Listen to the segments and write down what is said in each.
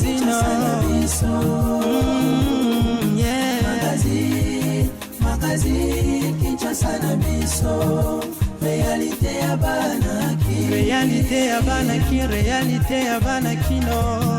Magazine. Yeah. Magazine, magazine, Kinshasa na biso, réalité ya bana Kin. Réalité ya bana Kin, réalité ya bana Kino.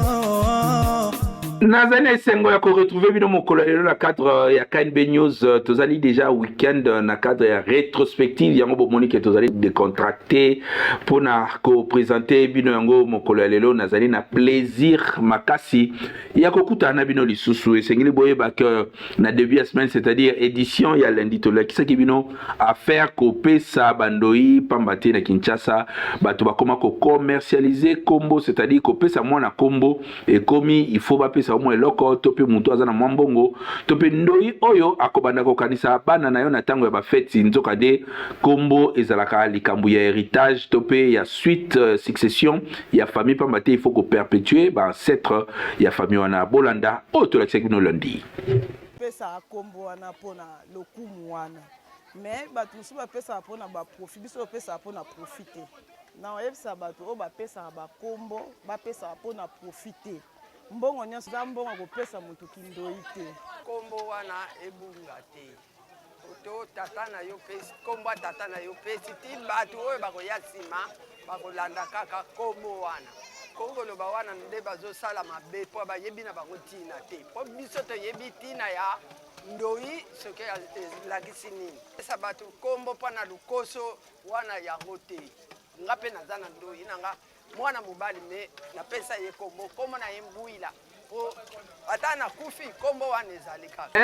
Nazali na esengo ya koretrouver bino mokolo ya lelo na cadre ya KNB News. Tozali déjà week-end na cadre ya rétrospective. Yango bomoni ke tozali décontracté mpona koprésenter bino yango mokolo ya lelo. Nazali na plaisir makasi ya kokutana na bino lisusu. Esengeli boyeba ke na début ya semaine, c'est-à-dire édition ya lundi, tolakisaki bino affaire kopesa bandoi, pamba te na Kinshasa bato bakoma kocommercialiser kombo, c'est-à-dire kopesa mwana kombo ekomi il faut bapesa mwa eloko, to mpe motu aza na mwa mbongo, to mpe ndoi oyo akobanda kokanisa bana na yo na ntango ya bafeti. Nzoka nde kombo ezalaka likambo ya héritage to mpe ya suite, succession ya famille, pamba te il faut koperpétuer baancêtre ya famille wana. Bolanda oyo tolakisaki bino lundi. Pesaka nkombo wana mpona lokumu wana, mais bato mosusu bapesaka mpona baprofit. Biso topesaka mpona profit te. Na oyebisa bato oyo bapesaka bakombo, bapesaka mpona profit te. Mbongo nyonso eza mbongo kopesa moto kindoi te. Nkombo wana ebunga te. To tata na yo pesi nkombo ya tata na yo, pesi ti bato oyo bakoya nsima bakolanda kaka nkombo wana. Kongoloba wana nde bazosala mabe, mpo bayebi na bango ntina te, mpo biso toyebi ntina ya ndoi soki elakisi nini. Pesa bato nkombo mpo na lokoso wana yango te. Nga mpe naza na ndoi na nga, mwana mobali, mais napesa ye nkombo, nkombo na ye Mbwila, mpo ata nakufi, nkombo wana ezali kaka.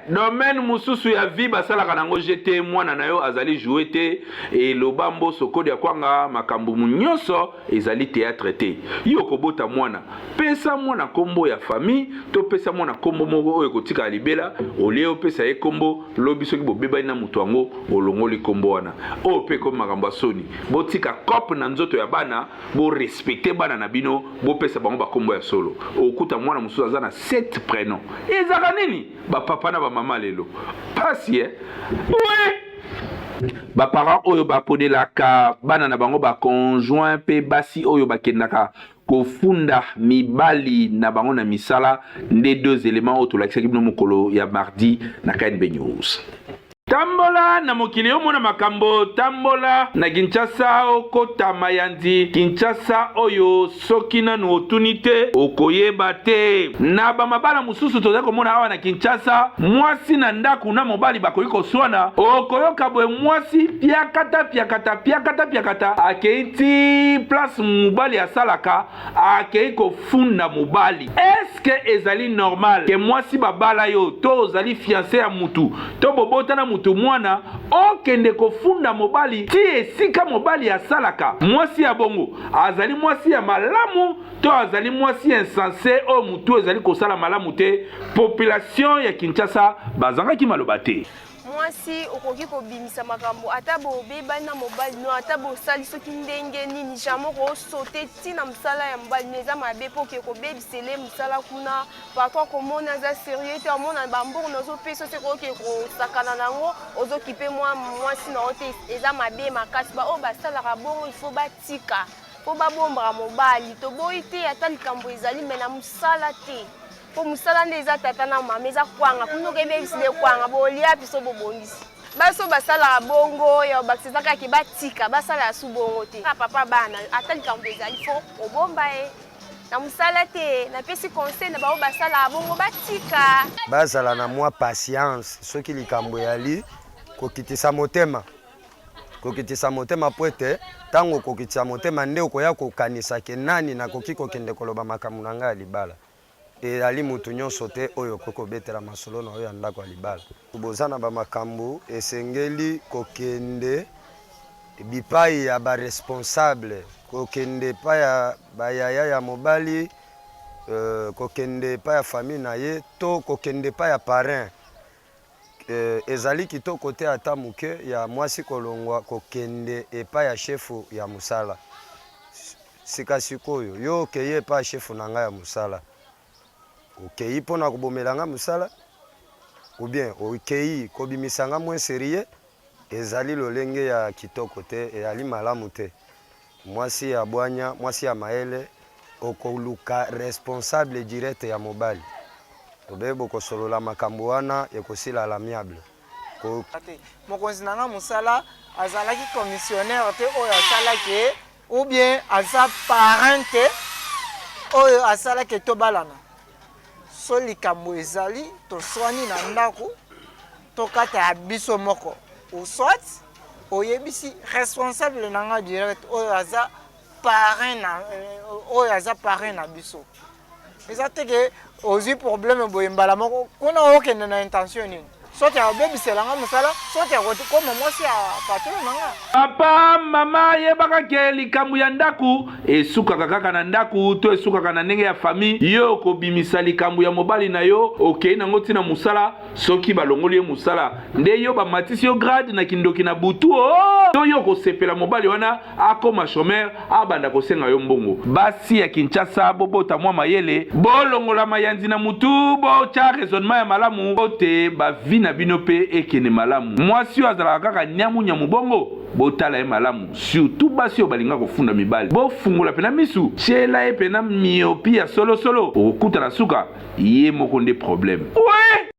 Domaine mosusu ya vie basalaka nango jete. Mwana na yo azali jouet te. Eloba Mboso kodi ya kwanga, makambo nyonso ezali théâtre te. Yo kobota mwana, pesa mwana nkombo ya famille to pesa mwana nkombo moko oyo ekotikala libela, olie opesa ye nkombo, lobi soki bobebani na moto yango, olongoli nkombo wana. Oyo mpe ekomi makambo ya soni. Botika cope na nzoto ya bana, borespecter bana na bino, bopesa bango bakombo ya solo. Okuta mwana mosusu aza na 7 prénom, ezaka nini? Bapapa na bamama lelo pasi e we baparent oyo baponelaka bana na bango baconjoint, mpe basi oyo bakendaka kofunda mibali na bango na misala, nde deux éléments oyo tolakisaki bino mokolo ya mardi na KNB News. Tambola na mokili, omona makambo. Tambola na Kinshasa, okota mayandi. Kinshasa oyo, soki nanu otuni te, okoyeba te. Na bamabala mosusu tozali komona awa na Kinshasa, mwasi na ndako na mobali bakoki koswana. Okoyoka boye, mwasi piakata piakata piakata piakata, akei ti place mobali asalaka, akei kofunda mobali. Eske ezali normal ke mwasi babala yo, to ozali fiancé ya mutu, to bobotana mutu mwana, okende kofunda mobali ti esika mobali asalaka? Mwasi ya bongo azali mwasi ya malamu to azali mwasi insensé oyo mutu ezali kosala malamu te? Population ya Kinshasa bazangaki maloba te. Mwasi okoki kobimisa makambo, ata bobebani na mobali no, ata bosali soki ndenge nini, jamais okosauter ntina mosala ya mobali no. Eza mabe, mpo oke kobebisele mosala kuna. Patron komona aza sérieux te, amona bambongo nazopesa, soki oke kosakana nango, ozokipe mwa mwasi na yo te. Eza mabe makasi. Baoyo basalaka bongo, il faut batika, mpo babombaka mobali. Toboyi te ata likambo ezali, mais na mosala te, mpo mosala nde eza tata na mama, eza kwanga kuna. Okebebisile kwanga, bolia biso bobongisi. Baso basalaka bongo ya bakisi, eza kaka batika, basala su bongo te. Papa bana, ata likambo ezali, faut obomba ye, na mosala te. Napesi conseil na bango, basalaka bongo, batika. Bazala na mwa patience. Soki likambo eyali, kokitisa motema, kokitisa motema, po ete ntango okokitisa motema nde okoya kokanisa ke nani nakoki kokende koloba makambo na ngai ya libala. Ezali motu nyonso te oyo okoki kobetela masolo na oyo ya ndako ya libala. Boza na bamakambo, esengeli kokende bipai ya baresponsable, kokende epai ya bayaya ya mobali, kokende epai ya famille na ye, to kokende epai ya parrain. Ezali kitoko te ata moke ya mwasi kolongwa kokende epai ya shefu ya mosala. Sika sikoyo yo okei epai ya shefu na ngai ya mosala, okei mpona kobomela ngai mosala ou bien okei kobimisa ngai moins sérieux? Ezali lolenge ya kitoko te, ezali malamu te. Mwasi ya bwanya, mwasi ya mayele. Okoluka responsable direct ya mobali obe bokosolola makambo wana ekosila à l'amiable. Ko. Te. Mokonzi na nga mosala azalaki commissionnaire te oyo asala ke ou bien aza parrain te oyo asala ke tobalana. So likambo ezali toswani na ndako tokata ya biso moko ou soit oyebisi responsable na nga direct oyo aza parrain na oyo aza parrain na biso. Eza te ke ozwi problème boye mbala moko kuna okende na intention nini? Soit ya kobebisela nga mosala, soit ya kokoma mwasi ya patron na nga. Papa, mama yebaka ke likambo ya ndaku esukaka kaka na ndaku to esukaka na ndenge ya famille. Yo okobimisa likambo ya mobali na yo okei nango ti na mosala, soki balongoli ye mosala nde yo bamatisi yo grade na kindoki na butu oh! To yo okosepela mobali wana akoma chomeur abanda kosenga yo mbongo. Basi ya Kinshasa bobota mwa mayele, bolongola mayanzi na mutu, botya raisonnement ya malamu mpo te ba vie na bino mpe ekende malamu. Mwasi oyo azalaka kaka nyamu nyamu bongo, botala ye malamu, surtout basi oyo balinga kofunda mibali. Bofungola pena misu, tyela ye pena myopie ya solo solo, okokuta na suka ye moko nde problème. Oui!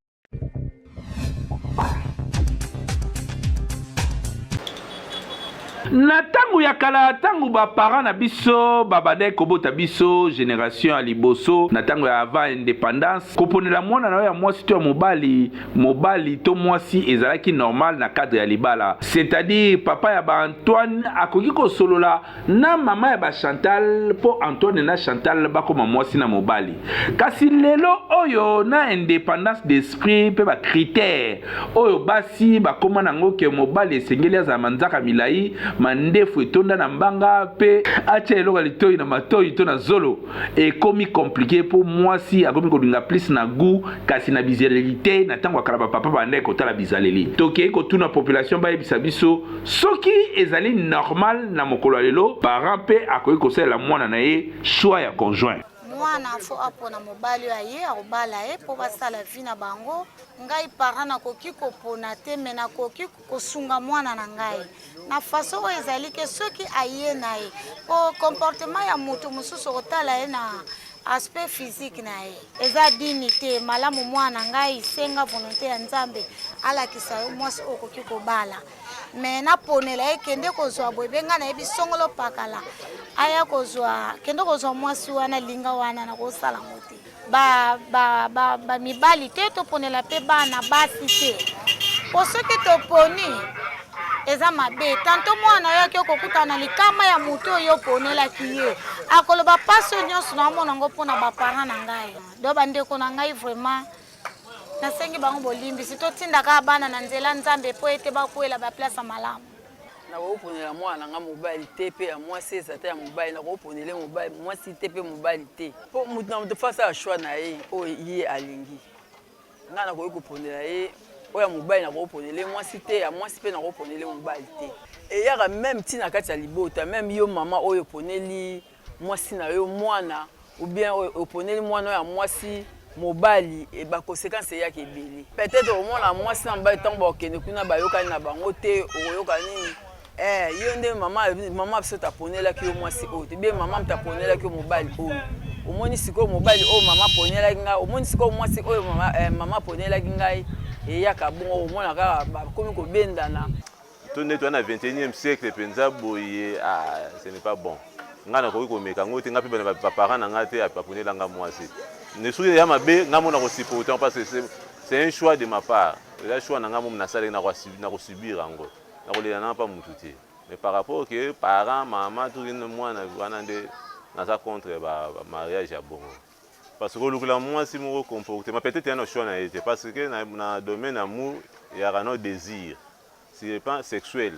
Na ntango ya kala, ntango ba parents na biso babandaki kobota biso, generation ya liboso, na ntango ya avant independance, koponela mwana na yo ya mwasi to ya mobali, mobali to mwasi ezalaki normal na cadre ya libala. C'est-à-dire papa ya ba Antoine akoki kosolola na mama ya ba Chantal mpo Antoine na Chantal bakoma mwasi na mobali. Kasi lelo oyo na independance d'esprit mpe ba critères oyo basi bakoma nango ke mobali esengeli azala manzaka milai, mandefu etonda na mbanga mpe atia eloko ya litoi na matoi to na zolo, ekomi complique mpo mwasi akomi kolinga plus na gout kasi na bizaleli te. Na ntango ya kala ba papa babandaki kotala bizaleli. Tokei kotuna population bayebisa biso Soki ezali normal na mokolo ya lelo, parent pe akoki kosalela mwana na ye choix ya conjoint. Mwana faut apona mobali oyo aye akobala ye po basala vie na bango. Ngai parent nakoki kopona te mais nakoki kosunga mwana na ngai na façon oyo ezali ke soki aye na ye po comportement ya mutu mosusu okotala ye na aspect physique na ye eza dini te. Malamu mwana ngai senga volonte ya Nzambe alakisa yo mwasi oyo okoki kobala. Mais naponela ye kende kozwa boye be ngai nayebi songolo pakala aya kozwa kende kozwa mwasi wana linga wana nakosala yango te. Ba, ba, ba, ba mibali te toponela mpe bana basi te po soki toponi eza mabe. Tanto mwana yo ake kokutana na likama ya moto oyo oponelaki ye, akoloba mpasi oyo nyonso naomona yango mpo na baparent na ngai. Donc bandeko na ngai vraiment nasengi bango bolimbisi, totinda kaka bana na nzela Nzambe mpo ete bakwela ba place ya malamu. Nakoki ponela mwana na nga mobali te mpe ya mwasi eza te ya mobali, nakoki ponela mobali mwasi te mpe mobali te, mpo moto na moto faut asala choix na ye oyo ye alingi. Ngai nakoki koponela ye oyo ya mobali, nakoki ponela ye mwasi te, ya mwasi mpe nakoki ponela ye mobali te. Eyaka meme ti na kati ya libota, meme yo mama oyo oponeli mwasi na yo mwana ou bien oponeli mwana oyo ya mwasi mobali, e ba conséquences eyaka ebele. Peut-être okomona mwasi na mobali ntango bakokende kuna bayokani na bango te, okoyoka nini? Yo nde mama, mama biso taponelaki yo mwasi oyo te, bien mama moto aponelaki yo mobali oyo. Omoni sikoyo mobali oyo mama aponelaki ngai, omoni sikoyo mwasi oyo mama aponelaki ngai, eyaka bongo okomona kaka bakomi kobendana. To nde toza na 21e siècle mpenza boye, ah, ce n'est pas bon. Ngai nakoki komeka yango te, ngai mpe ba parents na ngai te aponela ngai mwasi. Ne soki ya mabe, ngai mona ko supporter parce que c'est un choix de ma part. Eza choix na ngai momo nasalaki, nakosubir yango. Nakolela na mpa mutu te. Mais par rapport que parents, mama, tout mwana wana nde naza contre ba mariage ya bongo. Parce que kolukela mwasi moko comportement peut-être ya na choix na ye te, parce que na domaine amour eyaka no désir sur le plan sexuel.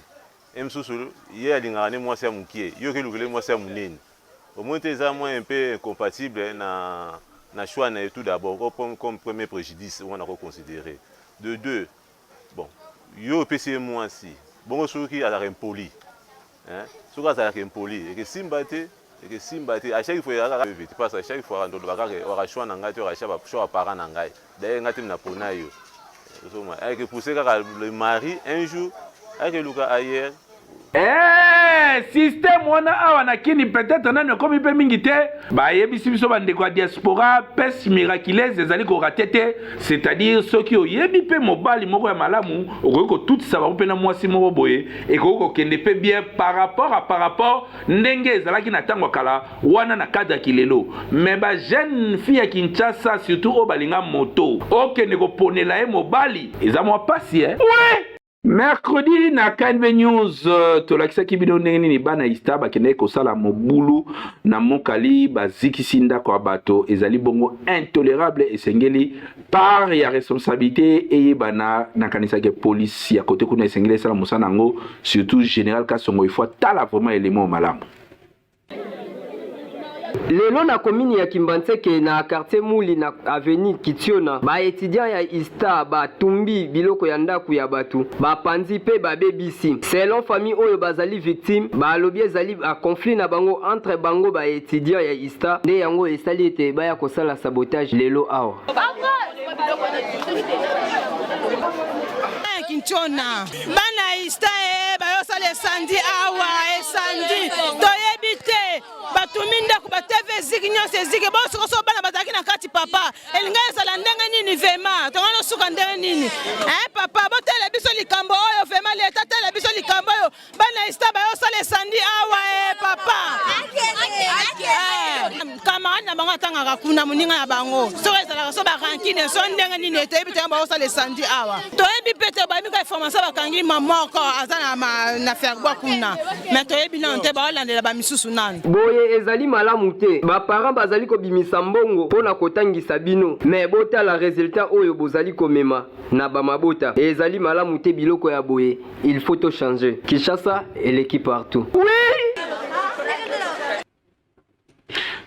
E mosusu ye alingaka ne mwasi ya mokie, yo okelukela ye mwasi ya monene, omoni te eza mwa un peu incompatible na choix na ye tout d'abord comme premier préjudice wana ko considérer. De deux, bon, yo opesi ye mwasi bongo soki azalaka impoli, hein, soki azalaka impoli ekesimba te, ekesimba te. À chaque fois ezalaka kaka parce que à chaque fois ndoloba kaka waka choix na ngai te, waka choix ya parent na ngai, d'ailleurs ngai te na pona yo, ozomona ayeke pousser kaka le mari un jour ayeke luka ailleurs. Eh, système wana awa na kini peut-être nanu ekomi mpe mingi te. Bayebisi biso bandeko ya diaspora, peste miraculeuse ezali korate te, c'est-à-dire soki oyebi mpe mobali moko ya malamu okoki kotutisa bango mpe na mwasi moko boye, ekoki kokende mpe bien par rapport à par rapport ndenge ezalaki na ntango ya kala wana na cadre ya kilelo. Mais ba jeune fille ya Kinshasa surtout oyo balinga moto, okende koponela ye mobali eza mwa pasi eh? Oui! Mercredi na KNB News tolakisaki bino ndenge nini bana Ista bakendaki kosala mobulu na Mokali, bazikisi ndako ya bato. Ezali bongo intolerable, esengeli part ya responsabilité eyebana. Nakanisaki police ya kote kuna esengeli esala mosala yango, surtout général Kasongo, il faut atala vraiment elemo malamu. Lelo na commune ya Kimbanseke na quartier Muli na avenue Kitiona, ba etudiants ya ISTA ba tumbi biloko ya ndaku ya batu, ba panzi pe ba bebisi. Selon famille oyo bazali victime, balobi ezali ba conflit na bango entre bango ba etudiants ya ISTA nde yango esali ete baya kosala sabotage lelo awa. Kinshona bana ista e bayosala esandi awa esandi toyebi te batumi ndako batv eziki nyonso eziki bosokoso bana bazalaki na kati papa elinga ezala ndenge nini vema tonga nosuka ndenge nini eh, papa botala biso likambo oyo vema leta tala biso likambo oyo bana ista bayosala esandi awa e papa eh, camarade na bango atangaka kuna moninga na bango soki ezalaka so barankine so ndenge nini toyebi te baosala esandi awa toyebi mpe te bayebi ka information bakangi ma moko aza na fergoi kuna me toyebi nano te baolandela bamisusu nano. Boye ezali malamu te ba parents bazali kobimisa mbongo pona kotangisa bino mais botala resultat oyo bozali komema na ba mabota ezali malamu te biloko ya boye il faut to changer Kinshasa eleki partout.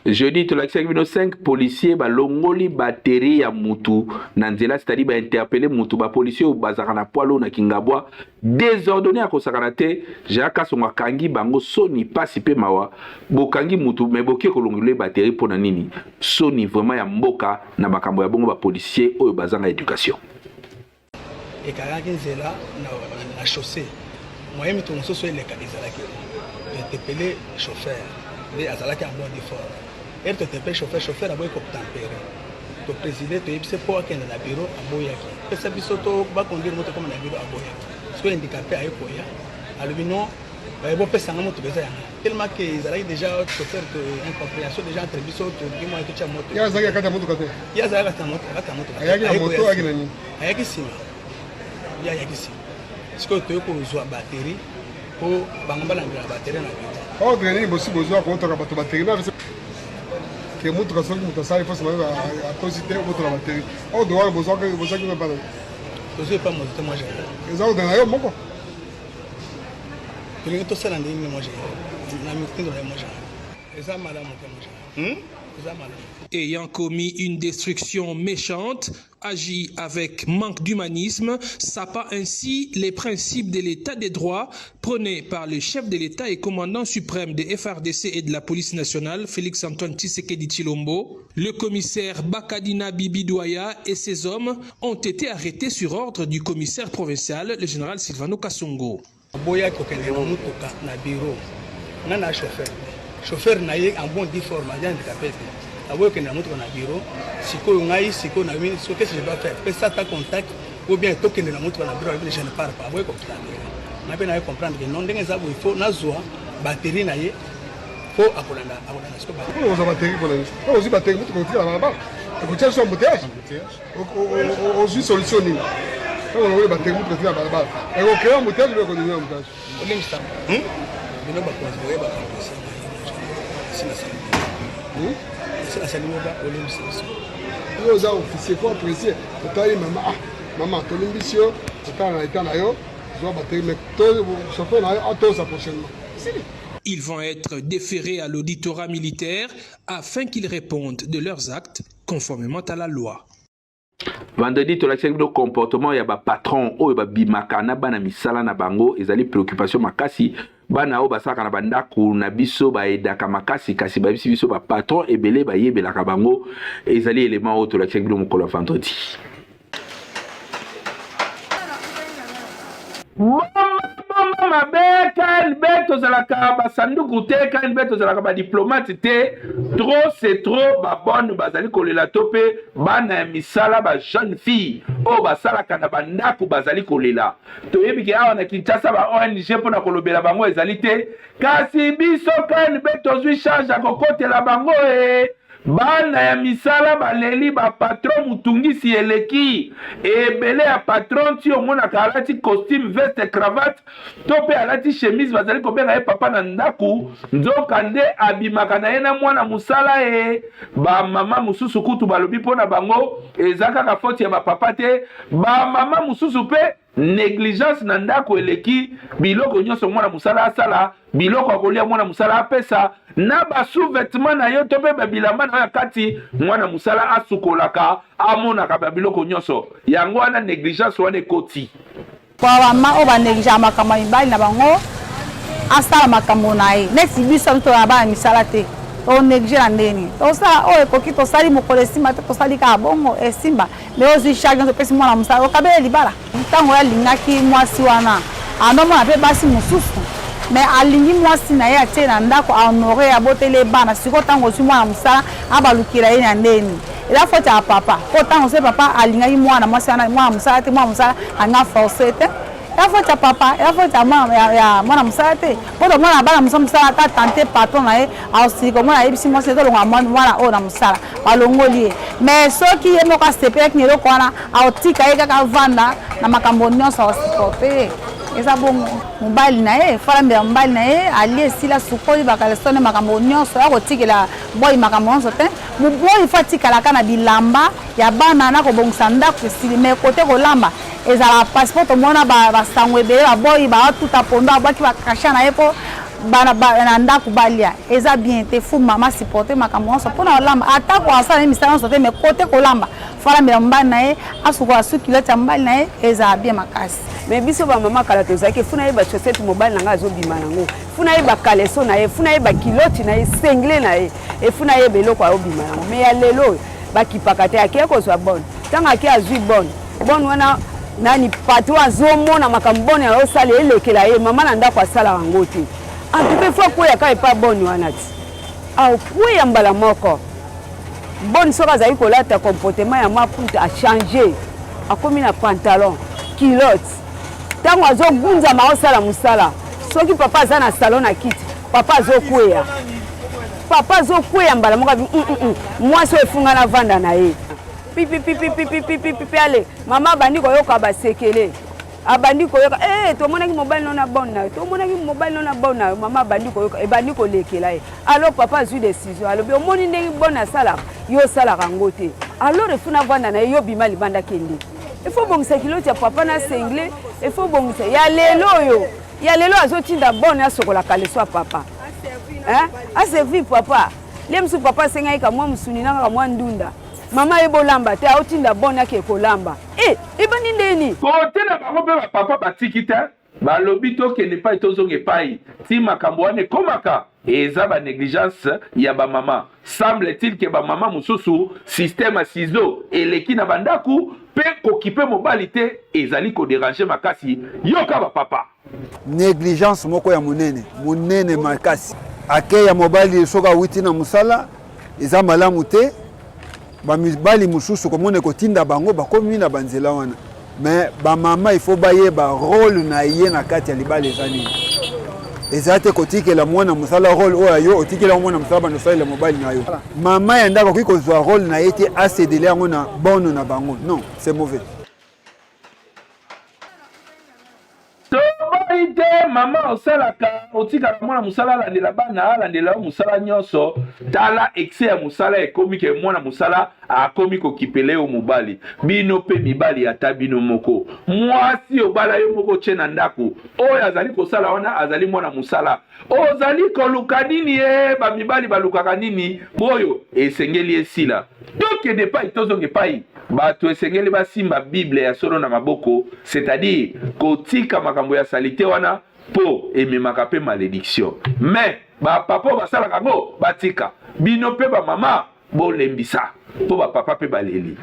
Jeudi tolakisaki bino 5 policiers balongoli batterie ya mutu na nzela, c'est-à-dire ba interpeller mutu. Ba policiers oyo bazalaka na poids lourd na Kingabwa, désordonné ya kosakana te. Gérard Kasongo akangi bango, soni pasi pe mawa. Bokangi mutu mais bokie kolongola ye batterie pona nini? Soni vraiment ya mboka na makambo ya bongo, ba policiers oyo bazanga education. Ekangaki nzela na, na chaussee, moyen mituka mosusu eleka ezalaki te. Tointerpele chauffeur nde azalaki en bonne forme. Ere tointerpele chauffeur, chauffeur aboyi koobtempere. Topreside, toyebisi mpo akende na bureau, aboyaki. Pesa biso to baconduire moto ekoma na bureau, aboyaki. Sikoyo handicapé aye koya, alobi non, baye bopesa nga motuka eza yanga. Tellement que ezalaki déjà chauffeur to incompréhension déjà entre biso, tolingi mwa totia moto. Ye azalaki na kati ya motuka te? Ye azalaki kati ya kati ya motuka. Ayaki na moto, ayaki na nini? Ayaki nsima. Ye ayaki nsima. Sikoyo toye kozwa batterie mpo bango balandela batterie na biro. Ordre nini bosi bozwa kotoka bato batterie na ke motuka soki moto asali fausse manœuvre atosi te obotola batterie? Ordre wana bozwaki bozwaki epa nani? Tozwi epa moto te, moi général. Eza ordre na yo moko? Tolingi tosala ndenge nini, moi général? Na mitindo na ye, moi général. Eza malamu te, moi général. Hmm? Eza malamu. Ayant commis une destruction méchante, agi avec manque d'humanisme, sapant ainsi les principes de l'état des droits prônés par le chef de l'État et commandant suprême des FRDC et de la police nationale, Félix-Antoine Tshisekedi Tshilombo, le commissaire Bakadina Bibi Douaya et ses hommes ont été arrêtés sur ordre du commissaire provincial, le général Silvano Kasongo. Aboyaki kokende na motuka na bureau. Nga na chauffeur te. Chauffeur na ye en bon due forme, aza handicapé te. Aboyi kokende na motuka na bureau. Sikoyo ngai sikoyo na mini so qu'est-ce que je dois faire? Pesa ata contact ou bien tokende na motuka na bureau, alobi je ne pars pas. Aboyi kokende na bureau. Ngai mpe naye comprendre que non, ndenge eza boye il faut nazwa batterie na ye mpo akolanda akolanda sikoyo batterie. Mpona kozwa batterie mpona nini? Mpo ozwi batterie motuka ekotikala na balabala. Ekotia biso embouteillage. Ozwi solution nini? Ntango olongoli batterie motuka etikala balabala. Ekocree embouteillage mpe ekodiminuer embouteillage. Olimbisa. Bino bakonzi boyebaka dossier na ye. Esi nasali. Esi nasali moba olimbisa biso. Yo oza officier, faut apprécier. Otali mama, ah mama tolimbisi yo, otala na etat na yo, zwa batterie mais to chauffeur na yo atosa prochainement. Esili. Ils vont être déférés à l'auditorat militaire afin qu'ils répondent de leurs actes conformément à la loi. Vendredi tolakisaki bino comportement ya ba patron oyo babimaka na bana misala na bango, ezali préoccupation makasi. Bana oyo basalaka na bandako na biso baedaka makasi, kasi bayebisi biso ba patron ebele bayebelaka bango. Ezali élément oyo tolakisaki bino mokolo ya vendredi. Boma, boma, mabe. KNB tozalaka basanduku te, KNB tozalaka badiplomate te. Trop c'est trop. Babonne bazali kolela, to mpe bana ya misala, ba jeune fille oyo basalaka na bandako bazali kolela. Toyebi ke awa na Kinshasa ba ONG mpona kolobela bango ezali te, kasi biso KNB tozwi charge ya kokotela bango. E bana ya misala baleli bapatron, motungisi eleki ebele ya patron. Ti omonaka alati costume, veste, cravate to mpe alati chemise, bazali kobenga ye papa na ndako, nzoka nde abimaka na ye na mwana mosala. E bamama mosusu kutu balobi mpo na bango eza kaka foti ya bapapa te, bamama mosusu mpe négligence na ndako eleki. Biloko nyonso mwana mosala asala, biloko ya kolia mwana mosala apesa, na basous-vêtement na yo to mpe babilamba na yo ya kati mwana mosala asukolaka, amonaka babiloko nyonso yango wana, négligence wana ekoti. Bamama oyo banégligeaka makambo ya mibali na bango, asala makambo na ye neti biso toya bana misala te, tonéglige na ndeni tosala oyo ekoki, tosali mokolo esimba te, tosali kaka bongo esimba. Me ozwi charge nyonso, opesi mwana mosala, okabele libala. Ntango oyo alingaki mwasi wana, andomona mpe basi mosusu, me alingi mwasi na ye, atie na ndako, ahonore, aboteli ye bana. Sikoyo ntango ozwi mwana mosala, abalukela ye na ndeni, eza faute ya papa, mpo ntango soki papa alingaki mwana mwasi wana, mwana mosala te, mwana mosala alinga force te, eza faute ya papa, eza faute ya mwana mosala te. Mpo tomona bana mosala, mosala ata tante patron na ye aosili komona, ayebisi mwasi tolongola mwana oyo na mosala, balongoli ye. Mais soki ye moko asepelaki na eloko wana, aotika ye kaka avanda na makambo nyonso, aosupporte ye. Eza bongo mobali na ye falambela mobali na ye, alie, esila, sukoli bakalesone, makambo nyonso ya kotikela boyi, makambo nyonso te. Moboyi fo atikalaka na bilamba ya bana na kobongisa ndako, esili. Mais kote kolamba ezalaka mpasi, mpo tomona basango ebele, baboyi baatuta pondo, abwaki bakasha na ye mpo bana na ndako balia. Eza bien te. Fu mama supporte makambo nyonso mpona kolamba, atako asala ye misala nyonso te, mais kote kolamba fo alambela mobali na ye, asukola su-culotte ya mobali na ye, ezala bien makasi. Me biso bamama kala tozalaki funa yeba chaussette mobali na ngai azobima nango, funa yeba caleçon na ye, funa yeba culotte na ye, sengle na ye, efuna yeba eloko ayobima nango. Me ya lelo oyo bakipaka te. Akei kozwa bonne, ntango ake azwi bonne, bonne wana nani patron azomona makambo bonne ayosala elekela ye. Mama na ndako asalaka yango te. En tout cas fo akweya kaka epa bonne wana, ti akweya mbala moko. Bonne soki azali kolata comportement ya maputa, achange, akomi na pantalon, culotte. Ntango azogunzama, aosala mosala, soki papa aza na salon na kiti, papa azokweya, papa azokweya mbala moko abi mwasi oyo efunga na vanda na ye pipipipipipipipipi. Ale mama abandi koyoka basekele, abandi koyoka eh, tomonaki mobali no na bonne na yo, tomonaki mobali no na bonne na yo. Mama abandi koyoka, ebandi kolekela ye. Alors papa azwi décision, alobi: omoni ndenge bonne asalaka, yo osalaka yango te, alors efuna vanda na ye, yo bima libanda, kende, ifo obongisa culotte ya papa na sengle, ifo obongisa. Ya lelo oyo, ya lelo azotinda bonne asokola caleçon ya papa, aservir papa. Le mosusu papa asengaki kamwa mosuni na kaka mwa ndunda, mama ye bolamba te, aotinda bonne ake kolamba. E ebandi ndeni. Kote na bango mpe bapapa batiki te, balobi tokende epai, tozonga epai, ti makambo wana ekomaka. Eza banégligence ya bamama. Semble-t-il ke bamama mosusu système ya ciseau eleki na bandako, mpe kokipe mobali te ezali kodéranger makasi. Yoka bapapa. Négligence moko ya monene monene makasi. Ake ya mobali soki awuti na mosala eza malamu te. Bamibali mosusu komona ekotinda bango bakomi na banzela wana. Me bamama ifo bayeba role na ye na kati ya libala eza nini. Eza te kotikela mwana mosala role oyo yo otikela mwana mosala bando osalela mobali na yo. Mama ya ndako akoki kozwa role na ye te, acedele yango na bonne na bango. Non, c'est mauvais. Toboyi te mama osalaka, otikaka mwana mosala alandela bana, alandela yo mosala nyonso. Tala excès ya mosala ekomi ke mwana mosala akomi kokipele yo mobali. Bino mpe mibali, ata bino moko mwasi obala yo moko otie na ndako, oyo azali kosala wana azali mwana mosala, ozali koluka nini? E bamibali balukaka nini? Oyo esengeli esila. Tokende epai, tozonga epai. Bato esengeli basimba Bible ya solo na maboko, c'est-à-dire kotika makambo ya salite wana mpo ememaka mpe malédiction. Mais bapapa oyo basalaka yango batika. Bino mpe bamama bolembisa mpo bapapa mpe baleli.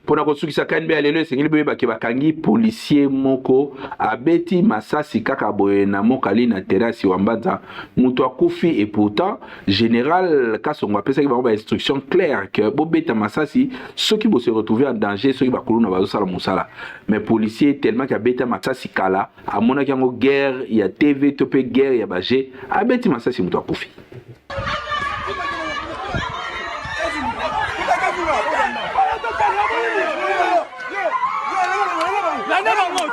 Mpo na kosukisa KNB ya lelo, esengeli boyeba ke bakangi policier moko abeti masasi kaka boye na Mokali na terrasse wa Mbanza, moto akufi et pourtant General Kasongo apesaki bango ba instructions claires que bobeta masasi soki bo se retrouver en danger, soki bakuluna bazosala mosala. Mais policier tellement que abeta masasi kala, amonaki yango guerre ya TV to pe guerre ya ba jeux, abeti masasi moto akufi.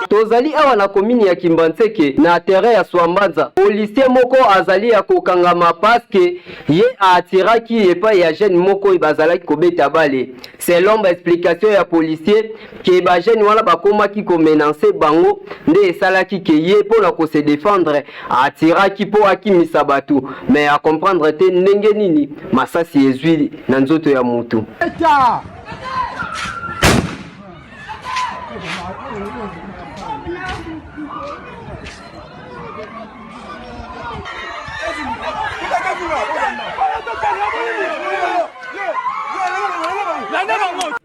Tozali awa na komini ya Kimbanseke na terrain ya Swambanza. Policier moko azali ya kokangama parce ye a attiraki epai ya jeune moko bazalaki kobeta bale. Selon ba explication ya policier ke ba jeune wana bakomaki ko menacer bango nde esalaki ke ye mpo na ko se defendre atiraki mpo akimisa bato mais a comprendre te ndenge nini masasi ezwi na nzoto ya mutu.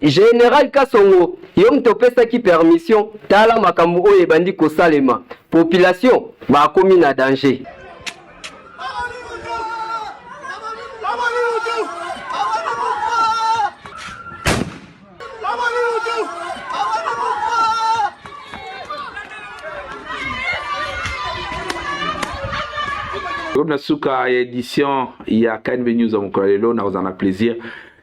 General Kasongo, yo moto opesaki permission, tala makambo oyo ebandi kosalema. Population bakomi na danger. Tokomi na suka ya edition ya KNB News ya mokolo ya lelo. Nakozala na plaisir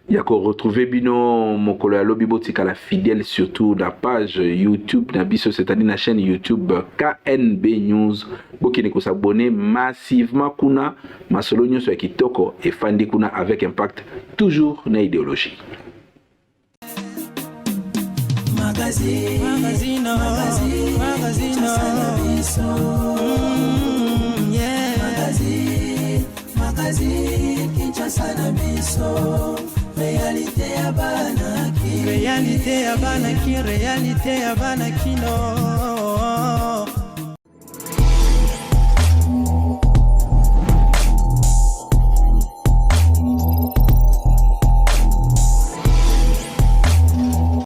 ya koretrouve bino mokolo ya lobi. Botikala fidèle surtout na page YouTube na biso, c'est-à-dire na chaîne YouTube KNB News. Bokende kosabonner massivement kuna, masolo nyonso ya kitoko efandi kuna avec impact toujours na idéologie. Magazine, magazine, magazine, magazine, yeah. Magazine, magazine, Kinshasa na biso. Réalité ya bana ki. Réalité ya bana ki, réalité ya bana kino.